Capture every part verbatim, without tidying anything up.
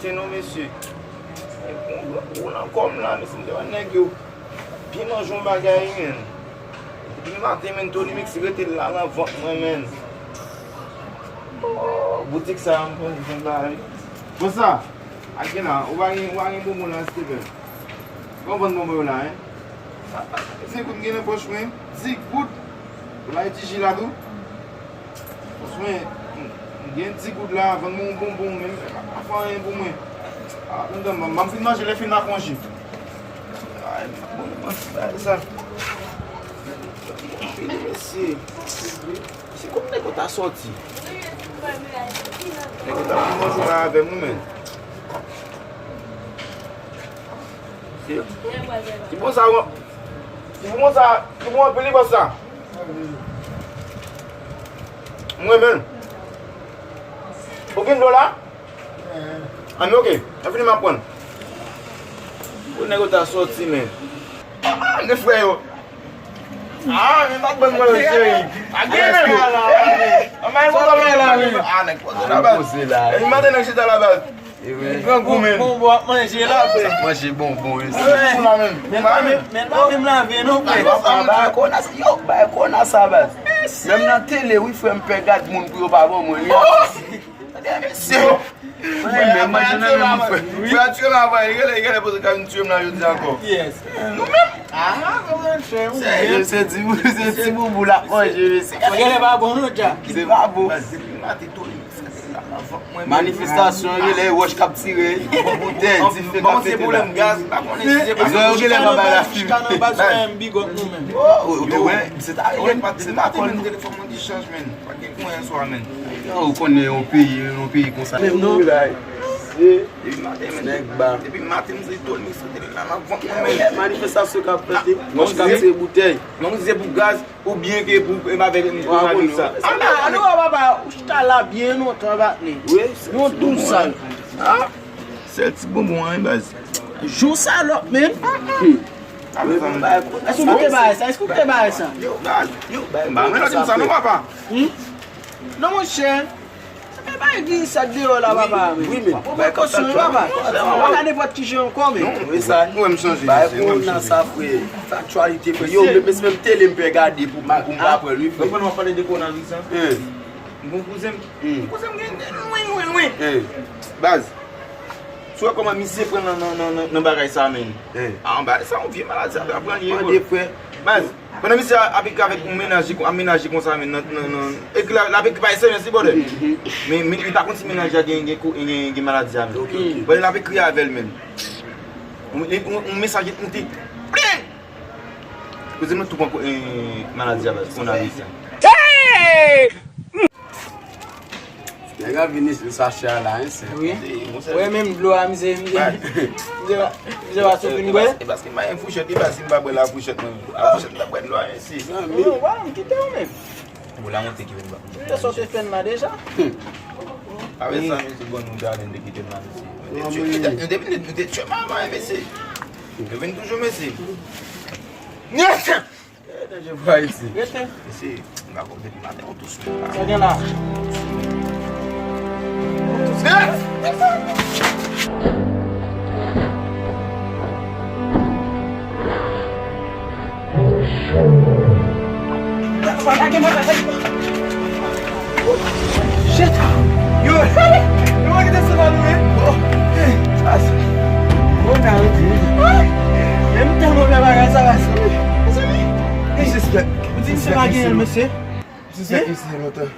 Se non, mesye. Ou nan kò m la, mesye, m te wè nèg yo byen manje yon bagay, men. Depi maten, men, Tony Mix rete la nan vant mwen, men. Oh, boutik sa, m konn jen bagay. Konsa, ak gen la, ou pa gen, ou pa gen bonbon la, silvouplè? Kòman vann bonbon yo la, en? Se kout m gen nan pòch mwen, dis goud. Ou la, e ti ji la tou. Mwen, m gen di goud la, vann mwen yon bonbon, men m pa fè anyen pou mwen. A, m fin manje lè fim nan konje. Ay, m pa bon nan ti bagay sa. Mesye, se kòm nèg yo ta sòti. Nèg yo ta vin manje la avè m, men. Ki bon sa, ki bon sa, ki bon anpil li, bòs sa. Mwen menm. Ou gen dlo la? An, men oke. An fini m ap pran. Pou nèg yo ta sòti, men. Ah, men frè yo. Ah, men pa t ban mwen, cheri. A gen men la, la. An, men sa la, men. Ah, nèg poze la, baz. Poze la. Epi maten, nèg chita la, baz. Grangou, men. Bonbon ap manje la, frè. Manje bonbon, wi. Men pa menm, men pa menm lave, non, frè. Yo, bay kona sa, baz. Menm nan tele, wi, frè, m pè gad moun pou yo pa ban mwen li. Tande, mesye. Mwen menm manje nan menm frè. Frè a tiye m avan, li genlè, li genlè poze ka vin tiye m la jodi ankò. Yes. Nou menm. Ah, se, se ti, se ti boubou l ap manje, mesye. Genlè pa bon, non, dja. Se pa bon. Baz, depi maten, Tony, frè, se la, la, vant mwen. Manifestasyon, genlè wòch k ap tire, boutèy, dife k ap pete la. Bon, se pwoblèm gaz, pa konnen si se pa. Yo genlè pa bay la fim. Chita nan baz, big up nou menm. Oh, ou te wè, se ta, se ta kòl nou. Telefòn mwen di chanj, men. Pa gen kounya swa, men. Yo, ou konnen yon peyi, yon peyi konsa. Menm non. Depi maten, men. Nèg ba. Depi maten, m se Tony, se te la nan vant mwen, men. Manifestasyon k ap fèt, wòch k ap tire boutèy. Non, se pou gaz, oubyen ke pou, e, avèk koronavir sa. Ah, non, papa, ou chita la byen lontan, patnè. Wi, yon douz sal. Ah, sèl ti bonbon an, baz. Jou salòp, men. Èske ou te bay sa? Èske ou te bay sa? Yo, baz, yo, bay mwen sa, non, papa. Non, monchè. Sa fè bay di sa deyò la, papa, men. Wi, men. Ou pran prekosyon, wi, papa. Pa ka nenpòt ki jan ankò, men. Wi, sa. Mwen, m chanje, bay mesye, mwen, m kona chanje. Sa, frè. Sa aktyalite, frè. Yo, men, men, se menm tele m pè gade pou, pou m pa pran l, wi, frè. Mwen, mwen pale de koronavir, sa. Bon, kouzen m, kouzen m gen lwen, lwen, lwen. Baz. Si w wè kòman misye pran nan, nan, nan, nan, nan bagay sa, men. Ah, bagay sa, yon vye maladi, sa ap pran li, bro. Baz, pandan misye ap ekri avèk yon mennaj, ap menaje konsa, men, nan, nan, nan, ekri la, l ap ekri pa S M S, li, brother. Men, men, li pa konn si mennaj la gen, gen, gen, gen maladi a, men. Brother, l ap ekri avè l, men. Yon, yon, yon mesaj moute. Plen! Koze mwen tou pran ko-, eh, maladi a, baz, koronavir sa. Nèg la vini sou sachè a la, hein, sè. Wi. Ou wè menm dlo a, mizè, mizè, mizè pa sou vin bwè. E paske m pa gen fouchèt, e pa si m pa bwè la fouchèt, mwen. A fouchèt, m ta bwè dlo a, hein, si. Zanmi. Non, wè, m kite w menm. Bon, la monte ki vin ba. Mwen sa w te fè n la deja. Avè sa, mesye, bon, nou gade, m te kite n la, mesye. Nou te, nou te, nou te tchwe m avan, mesye. Nou vin toujou, mesye. Yes! Rete, je vwa isi. Rete. Mesye, m pa konn depi maten ou tous mwen. Sa gen la? Ou tous mwen. Shit! Yo, yo, mwen kite sou la nou, men. Oh, hey, sa se. Bon, nan, wi. Men m tèlman fè bagay sa, sa. Mezanmi. Disrespect. Ou di misye pa genyen l, mesye? Disrespect misye lontan.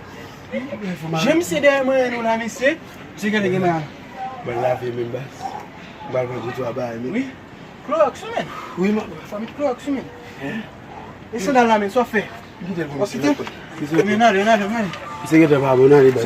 Je misye dèyè mwen, nou la, mesye. Misye genlè gen mal. Ban lave men, baz. Ban pran koutwa bagay, men. Wi. Klowòks, wi, men. Wi, man. Fò met klowòks, wi, men. E sandal la, men, sa w fè? Kite l pou misye. Kite l. Men, n ale, n ale, n ale. Misye gentan pa bon, n ale, baz.